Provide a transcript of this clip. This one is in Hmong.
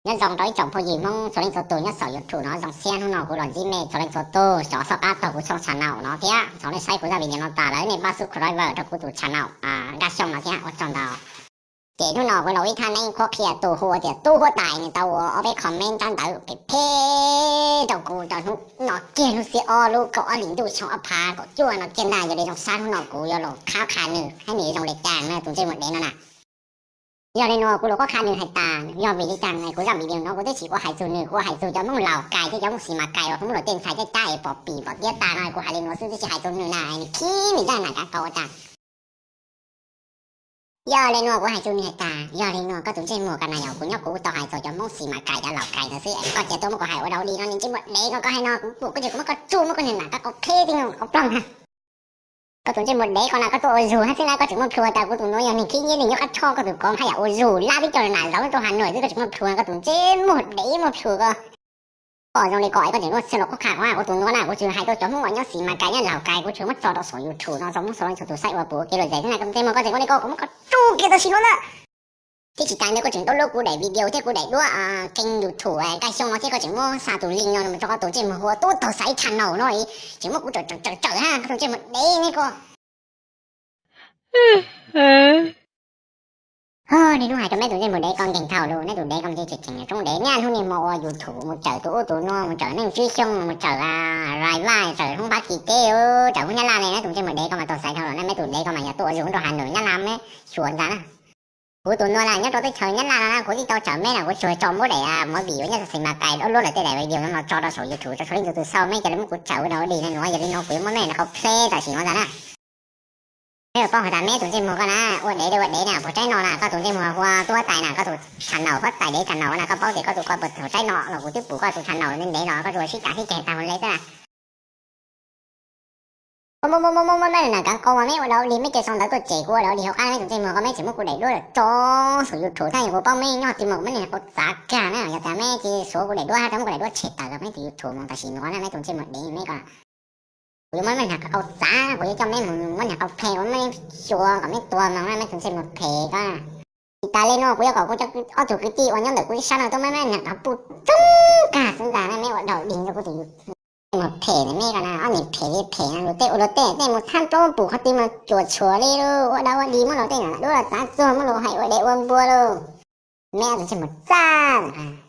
Nyob zoo rau ib tsoom phooj ywg Hmoob txhua leej txhua tus nyob saum YouTube no, zoo siab hnub no kuv los ntsib mej txhua leej txhua tus xyov xoj qab taug kuv tshooj channel no thiab txhua leej saib kuv zaj video no tas lawm nej pab subscribe rau kuv tus channel Nkaj Xyooj no thiab ua tsaug ntau. Ces hnub no kuv los ib thaj neeb qhuab qhia tus hu ua tias Tub Huab Tais nws tau ua ob peb comment rab ntawd phem phem rau kuv rau hnub no kiag hnub xiab ob lub kaum ob hlis ntuj xyoo ob phav kaum cuaj no kiag ntag. Yog li zoo sab hnub no kuv yuav los qhab qha nws thiab nws zoo li cas na tus ntsej muag dev no na. Yog li no kuv los qhuab qha nws hais tas yog vim li cas kuv zaj video no kuv twb tsis ua hais txug nws, kuv ua hais txug cov Hmoob Laus Kais thiab cov Hmoob Xis Mas Kais uas Hmoob luam tej ntxhais tej cab es pom pim pom tiab tas no kuv hais li no xwb twb tsis hais txug nws na, nws khib nws zaj nas kav qau tas. Yog li no kuv hais txug nws hais tas yog li no koj tus ntsej muag ko na yog kuv nyob kuv tau hais txog cov Hmoob Xis Mas Kais cov Laus Kais ntawd xwb es koj cia tuaj muab kuv hais ua dau li no nws ntsej muag dev ko, koj hais no kuv pum koj ces kuv muab koj tsuj muab koj niag nas kav qau qheb tib no qau ploog na. Koj tus ntsej muag dev ko na koj tuaj ua zug hab xwb na koj tseem muaj plhus tas kuv tus nuav yog neeg khib nyiab neeg nyob qab tsho koj tus kov hab yam ua zug lab tib co nas zov rau Has Nois xwb koj tseem muaj plhus na koj tus ntsej muag dev muaj plhus ko. Koj zoo li ko es koj tseem muaj txhia los qhuab qha kuv, kuv tus nuav na kuv tsuas hais rau cov Hmoob uas nyob Xis Mas Kais nyob Laus Kais kuv tsuas muab tso rau saum YouTube no rau Hmoob txhua leej txhua tus saib ua puas kev lom zem xwb na koj tus ntsej muag ko tseem ua li ko kuv muab koj tsuj kiag tam sim no na. Thiab tsis tas ntawd koj tseem download kuv daim video thiab kuv daim duab keeb YouTube Nkaj Xyooj no thiab koj tseem muab xa tus link no mus rau koj tus ntsej muag hu ua Tub Tog Xaiv channel no es tseem muab kuv tsawm tsawm tsawm hab koj tus ntsej muag dev ne koj. Ho niaj hnub hais rau meb tus ntsej muag dev ko nkeeg dhau lawm, neb tus dev ko ces tseem tseem zoo dev niaj hnub niaj hmo ua YouTube mus tsawm tus ub tus nuav mus tsawm Neej Tswb Xyooj mus tsawm Rai Vaj tsawm Hmoob Fab Kis teb tsawm Hmoob Nyab Laj ne, neb tus ntsej muag dev ko mas txaus xaiv dhau lawm na, meb tus dev ko mas yog tuaj ua zug rau Has Nois Nyab Laj meb xyuas ntag na. Kuv tus nuav na nyob rau teb chaws Nyab Laj no na kuv tib tau tsawm meb na kuv tsuas tso muab daim movie uas nyob Xis Mas Kais luaj luaj lawm tej daim video no los tso rau saum YouTube rau txhua leej txhua tus xauj meb cia li muab kuv tsawm ua dau ua dig no, yog li no kuv yuav muab meb rau qhov pleb tam sim no ntag na. Peb paub has tas meb tus ntsej muag ko na ua dev li ua dev na puas tsaib no na, koj tus ntsej muag hu ua Tub Huab Tais na, koj tus channel Huab Tais dev channel na, koj paub tias koj tus ko puas tsaib no los kuv twb pum koj tus channel ntev ntev los koj tsuas sib cav sib ceg tag ua le xwb na. Muab muab muab muab meb nas kav qau mas meb ua dau ua dig, meb cia xyoo ntawd tuaj cem kuv ua dau ua dig hauv qab, meb tus ntsej muag ko meb tseem muab kuv daim duab tso saum YouTube thiab, yog kuv paub meb nyob ti mas kuv muab niag qau txav kag na, yog tias meb tsis suav kuv daim duab thiab muab kuv daim duab tshem tawm los meb tus YouTube mus tam sim no na, meb tus ntsej muag dev meb ko. Kuv yuav muab meb niag qau txav, kuv yuav coj meb mus muab niag qau phem ua meb xyuas kom meb tuag mus na, meb tus ntsej muag phem ko. Tsis tas li no kuv yuav kom kuv cov ob tug kwv tij uas nyob ntawm kuv ib sab no tuaj muab meb niag qau puj txoob kag xwb ntag na, meb ua dau ua dig rau kuv tus YouTube. Mus phem na meb ko na, ob niag phem li phem na, luag tej ua luag tej, tej mus thab plaub pum qhov twg mas cuam tshuam li lawm, ua dau ua dig muab luag tej nas duab txav txuag muab luag hais ua dev ua npua lawm. Meb tus ntsej muag txaj.